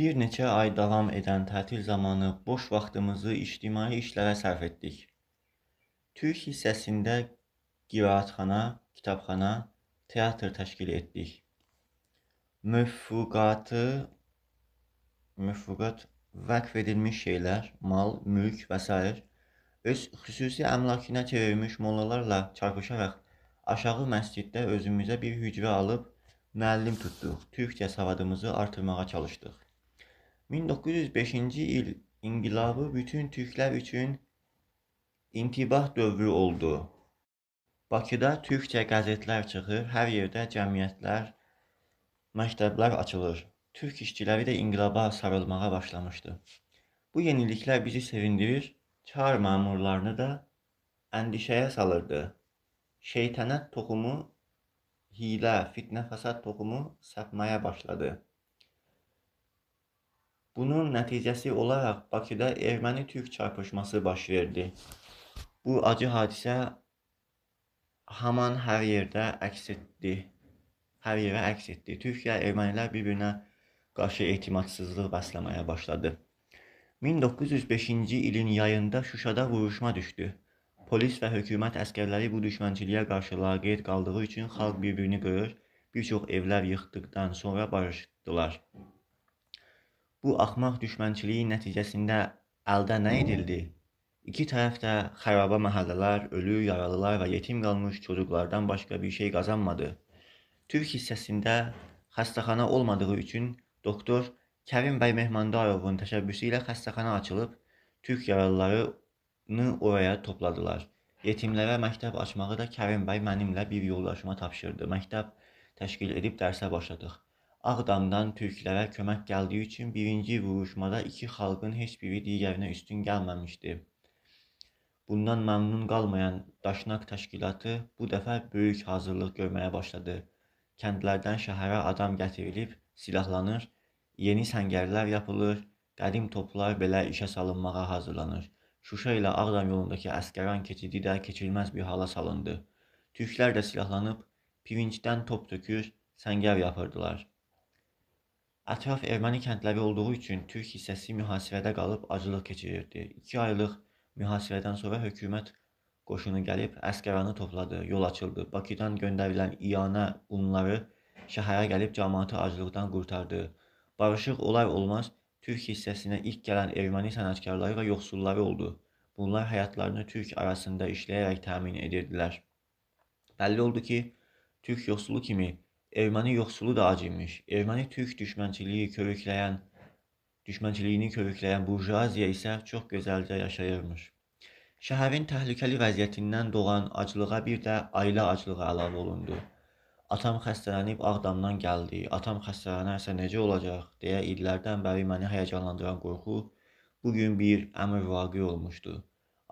Bir neçə ay davam edən tətil zamanı boş vaxtımızı ictimai işlərə sərf etdik. Türk hissəsində qiraatxana, kitabxana, teatr təşkil etdik. Mövfuqatı, mövfuqat vəqf edilmiş şeylər, mal, mülk və sair öz xüsusi əmlakına çevirmiş mollalarla çarpışaraq aşağı məsciddə özümüzə bir hücrə alıb müəllim tutduq. Türkcə savadımızı artırmağa çalışdıq. 1905-ci il inqilabı bütün türklər üçün intibah dövrü oldu. Bakıda türkcə qəzetlər çıxır, hər yerdə cəmiyyətlər, məktəblər açılır. Türk işçiləri də inqilaba sarılmağa başlamışdı. Bu yeniliklər bizi sevindirir, çar məmurlarını da əndişəyə salırdı. Şeytənət toxumu, hiylə, fitnə, fəsad toxumu səpməyə başladı. Bunun nəticəsi olaraq Bakıda erməni-türk çarpışması baş verdi. Bu acı hadisə haman hər yerdə əks etdi. Hər yerə əks etdi. Türkiyə, ermənilər bir-birinə qarşı etimadsızlıq bəsləməyə başladı. 1905-ci ilin yayında Şuşada vuruşma düşdü. Polis və hökumət əsgərləri bu düşmənçiliyə qarşı laqeyd qaldığı üçün xalq bir-birini qırır, bir çox evlər yıxdıqdan sonra barışdılar. Bu axmaq düşmənçiliyin nəticəsində əldə nə edildi? İki tərəf də xaraba məhəllələr, ölü, yaralılar və yetim qalmış çocuklardan başqa bir şey qazanmadı. Türk hissəsində xəstəxana olmadığı üçün doktor Kərim bəy Mehmandarovun təşəbbüsü ilə xəstəxana açılıb, türk yaralılarını oraya topladılar. Yetimlərə məktəb açmağı da Kərim bəy mənimlə bir yoldaşıma tapşırdı. Məktəb təşkil edib dərsə başladıq. Ağdamdan türklərə kömək gəldiyi üçün birinci vuruşmada iki xalqın heç biri digərinə üstün gəlməmişdi. Bundan məmnun qalmayan Daşnaq təşkilatı bu dəfə böyük hazırlıq görməyə başladı. Kəndlərdən şəhərə adam gətirilib silahlanır, yeni səngərlər yapılır, qədim toplar belə işə salınmağa hazırlanır. Şuşa ilə Ağdam yolundakı Əsgəran keçidi də keçilməz bir hala salındı. Türklər də silahlanıb pirincdən top tökür, səngər yapırdılar. Ətraf erməni kəndləri olduğu üçün türk hissəsi mühasirədə qalıb aclıq keçirirdi. 2 aylıq mühasirədən sonra hökumət qoşunu gəlib Əsgəranı topladı, yol açıldı. Bakıdan göndərilən iyanə unları şəhərə gəlib camaatı aclıqdan qurtardı. Barışıq olar olmaz türk hissəsinə ilk gələn erməni sənətkarları və yoxsulları oldu. Bunlar həyatlarını türk arasında işləyərək təmin edirdilər. Bəlli oldu ki, türk yoxsulu kimi erməni yoxsulu da ac imiş. Erməni türk düşmənçiliyini körükləyən burjuaziya isə çox gözəlcə yaşayırmış. Şəhərin təhlükəli vəziyyətindən doğan aclığa bir də ailə aclığı əlavə olundu. Atam xəstələnib Ağdamdan gəldi. Atam xəstələnərsə necə olacaq deyə illərdən bəri məni həyəcanlandıran qorxu bugün bir əmr vaqi olmuşdu.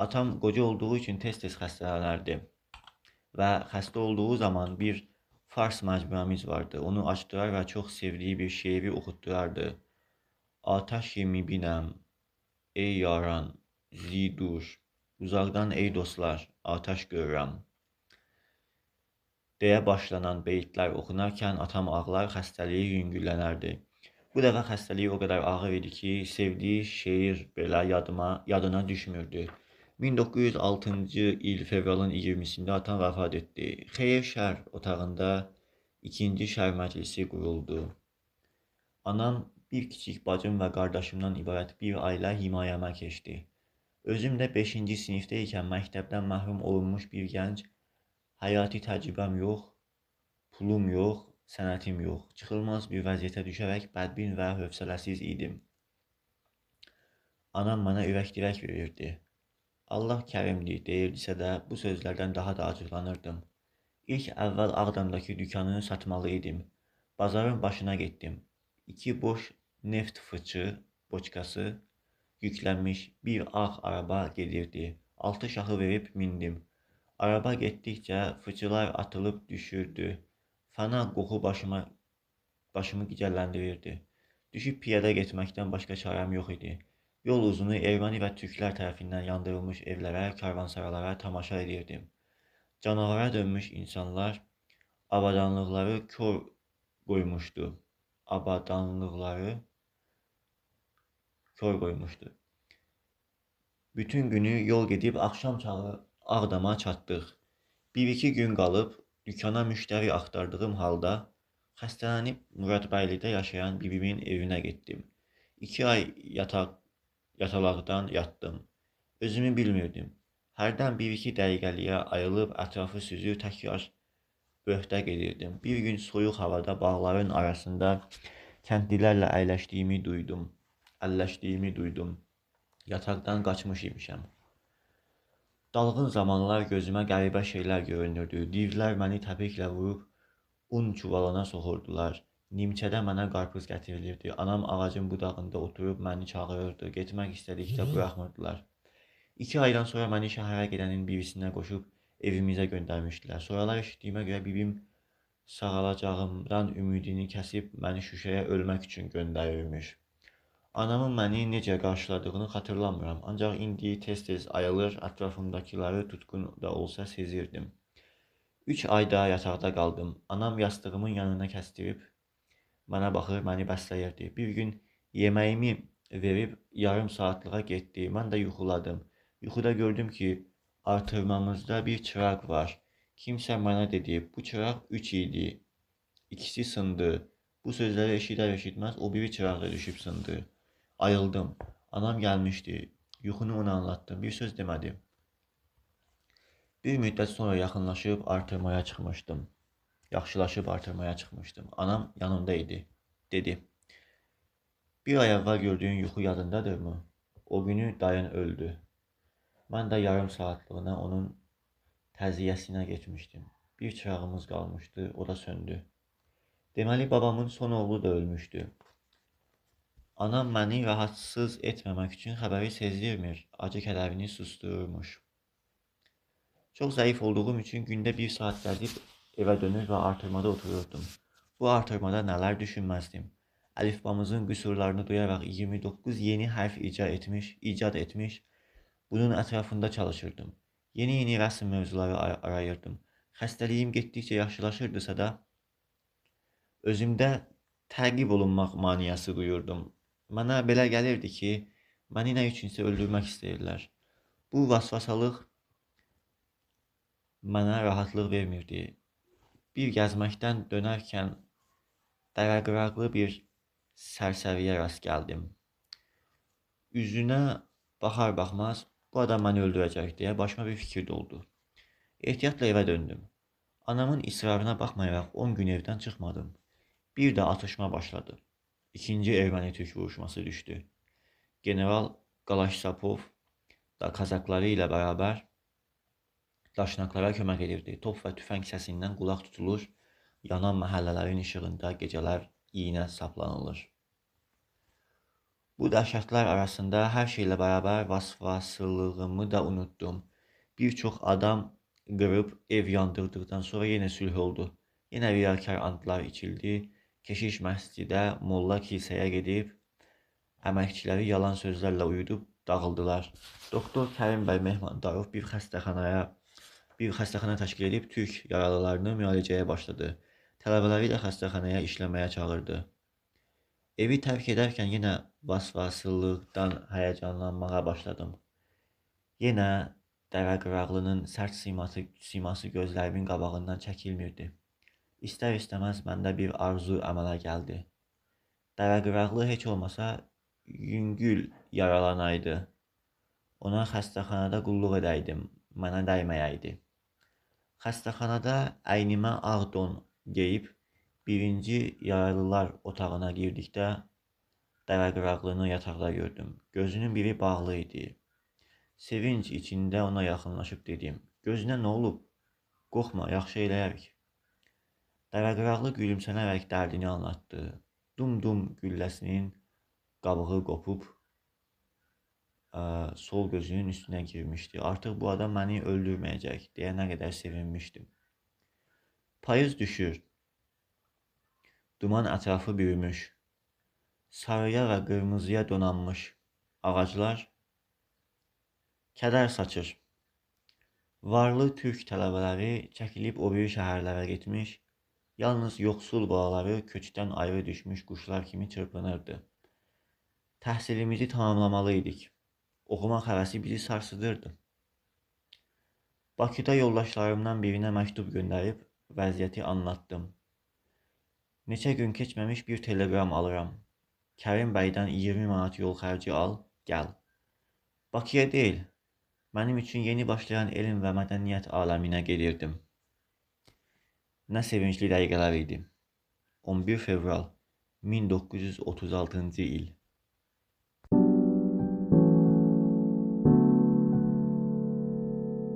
Atam qoca olduğu üçün tez-tez xəstələnərdi və xəstə olduğu zaman bir fars məcmuəmiz vardı. Onu açdırar və çox sevdiyi bir şeiri oxutdurardı. Ataş mibinəm, ey yaran, zidur, uzaqdan ey dostlar, ataş görürəm deyə başlanan beytlər oxunarkən atam ağlar, xəstəliyi yüngüllənərdi. Bu dəfə xəstəliyi o qədər ağır idi ki, sevdiyi şeir belə yadına düşmürdü. 1906-cı il fevralın 20-sində atam vəfat etdi. Xeyir şər otağında ikinci şər məclisi quruldu. Anam bir kiçik bacım və qardaşımdan ibarət bir ailə himayəmə keçdi. Özüm də 5-ci sinifdə ikən məktəbdən məhrum olunmuş bir gənc, həyati təcrübəm yox, pulum yox, sənətim yox. Çıxılmaz bir vəziyyətə düşərək bədbin və hövsələsiz idim. Anam mənə ürək-dirək verirdi. Allah kərimdir deyirdisə də bu sözlərdən daha da acıqlanırdım. İlk əvvəl Ağdamdakı dükanını satmalı idim. Bazarın başına getdim. 2 boş neft fıçı, boçkası yüklənmiş bir ağ araba gedirdi. 6 şahı verib mindim. Araba getdikcə fıçılar atılıb düşürdü. Fana qoxu başımı gicəlləndirirdi. Düşüb piyada getməkdən başqa çarəm yox idi. Yol uzunu erməni və türklər tərəfindən yandırılmış evlərə, karvansaralara tamaşa edirdim. Canavara dönmüş insanlar avadanlıqları kor qoymuşdu. Avadanlıqları kor qoymuşdu. Bütün günü yol gedib axşam çağı Ağdama çatdıq. Bir-iki gün qalıb dükana müştəri axtardığım halda xəstələnib Muradbəylidə yaşayan bibimin evinə getdim. 2 ay yatalaqdan yatdım. Özümü bilmirdim. Hərdən bir-iki dəqiqəliyə ayılıb ətrafı süzür, təkrar böhtə gedirdim. Bir gün soyuq havada bağların arasında kəndlilərlə əlləşdiyimi duydum. Yataqdan qaçmış imişəm. Dalğın zamanlar gözümə qəribə şeylər görünürdü. Divlər məni təpiklə vurub un çuvalına soxurdular. Nimçədə mənə qarpız gətirilirdi. Anam ağacın budağında oturub məni çağırırdı. Getmək istədikdə buraxmırdılar. 2 aydan sonra məni şəhərə gedənin birisinə qoşub evimizə göndərmişdilər. Sonralar eşitdiyimə görə bibim sağalacağımdan ümidini kəsib məni Şuşaya ölmək üçün göndərirmiş. Anamın məni necə qarşıladığını xatırlamıram. Ancaq indi tez-tez ayılır, ətrafımdakıları tutqun da olsa sezirdim. 3 ay daha yataqda qaldım. Anam yastığımın yanına kəsdirib mənə baxır, məni bəsləyirdi. Bir gün yeməyimi verib yarım saatlığa getdi. Mən də yuxuladım. Yuxuda gördüm ki, artırmamızda bir çıraq var. Kimsə mənə dedi, bu çıraq 3 idi. İkisi sındı. Bu sözləri eşidər eşitməz o biri çıraq da düşüb sındı. Ayıldım. Anam gəlmişdi. Yuxunu ona anlattım. Bir söz demədi. Bir müddət sonra yaxınlaşıb artırmaya çıxmışdım. Yaxşılaşıb artırmaya çıxmışdım. Anam yanımda idi. Dedi, bir ay əvvəl gördüyün yuxu yadındadırmı? O günü dayın öldü. Mən də yarım saatlığına onun təziyəsinə getmişdim. Bir çırağımız qalmışdı, o da söndü. Deməli, babamın son oğlu da ölmüşdü. Anam məni rahatsız etməmək üçün xəbəri sezdirmir, acı kədərini susdururmuş. Çox zəif olduğum üçün gündə 1 saat gəzib evə dönür və artırmada otururdum. Bu artırmada nələr düşünməzdim. Əlifbamızın qüsurlarını duyaraq 29 yeni hərf icad etmiş, bunun ətrafında çalışırdım. Yeni-yeni rəsm mövzuları arayırdım. Xəstəliyim getdikcə yaxşılaşırdısa da, özümdə təqib olunmaq maniyası duyurdum. Mənə belə gəlirdi ki, məni nə üçünsə öldürmək istəyirlər. Bu vasvasalıq mənə rahatlıq vermirdi. Bir gəzməkdən dönərkən dərəqıraqlı bir sərsəriyə rast gəldim. Üzünə baxar baxmaz, bu adam məni öldürəcək deyə başıma bir fikir doldu. Ehtiyatla evə döndüm. Anamın israrına baxmayaraq 10 gün evdən çıxmadım. Bir də atışma başladı. İkinci erməni-türk vuruşması düşdü. General Qalaşsapov da kazakları ilə bərabər daşnaqlara kömək edirdi. Top və tüfəng səsindən qulaq tutulur, yanan məhəllələrin işığında gecələr iynə saplanılır. Bu dəhşətlər arasında hər şeylə bərabər vasvasılığımı da unutdum. Bir çox adam qırıb ev yandırdıqdan sonra yenə sülh oldu. Yenə riyakar antlar içildi. Keşiş məscidə, molla kilsəyə gedib, əməkçiləri yalan sözlərlə uyudub dağıldılar. Doktor Kərim bəy Mehmandarov bir xəstəxana təşkil edib türk yaralılarını müalicəyə başladı. Tələbələri də xəstəxanaya işləməyə çağırdı. Evi tərk edərkən yenə vasvasılıqdan həyəcanlanmağa başladım. Yenə Dərəqıraqlının sərt siması gözlərimin qabağından çəkilmirdi. İstər-istəməz məndə bir arzu əmələ gəldi. Dərəqıraqlı heç olmasa yüngül yaralanaydı. Ona xəstəxanada qulluq edəydim, mənə dəyməyəydi. Xəstəxanada əynimə ağ don geyib birinci yaralılar otağına girdikdə Dərəqıraqlını yataqda gördüm. Gözünün biri bağlı idi. Sevinc içində ona yaxınlaşıb dedim, gözünə nə olub? Qorxma, yaxşı eləyərik. Dərəqıraqlı gülümsənərək dərdini anlatdı. Dum-dum gülləsinin qabığı qopub sol gözünün üstünə girmişdi. Artıq bu adam məni öldürməyəcək deyə nə qədər sevinmişdim. Payız düşür. Duman ətrafı bürümüş. Sarıya və qırmızıya donanmış ağaclar kədər saçır. Varlı türk tələbələri çəkilib o biri şəhərlərə getmiş, yalnız yoxsul balaları köçdən ayrı düşmüş quşlar kimi çırpınırdı. Təhsilimizi tamamlamalı idik. Oxumaq həvəsi bizi sarsıdırdı. Bakıda yoldaşlarımdan birinə məktub göndərib vəziyyəti anlattım. Neçə gün keçməmiş bir teleqram alıram. Kərim bəydən 20 manat yol xərci al, gəl. Bakıya deyil, mənim üçün yeni başlayan elm və mədəniyyət aləminə gedirdim. Nə sevincli dəqiqələr idi. 11 fevral 1936-cı il.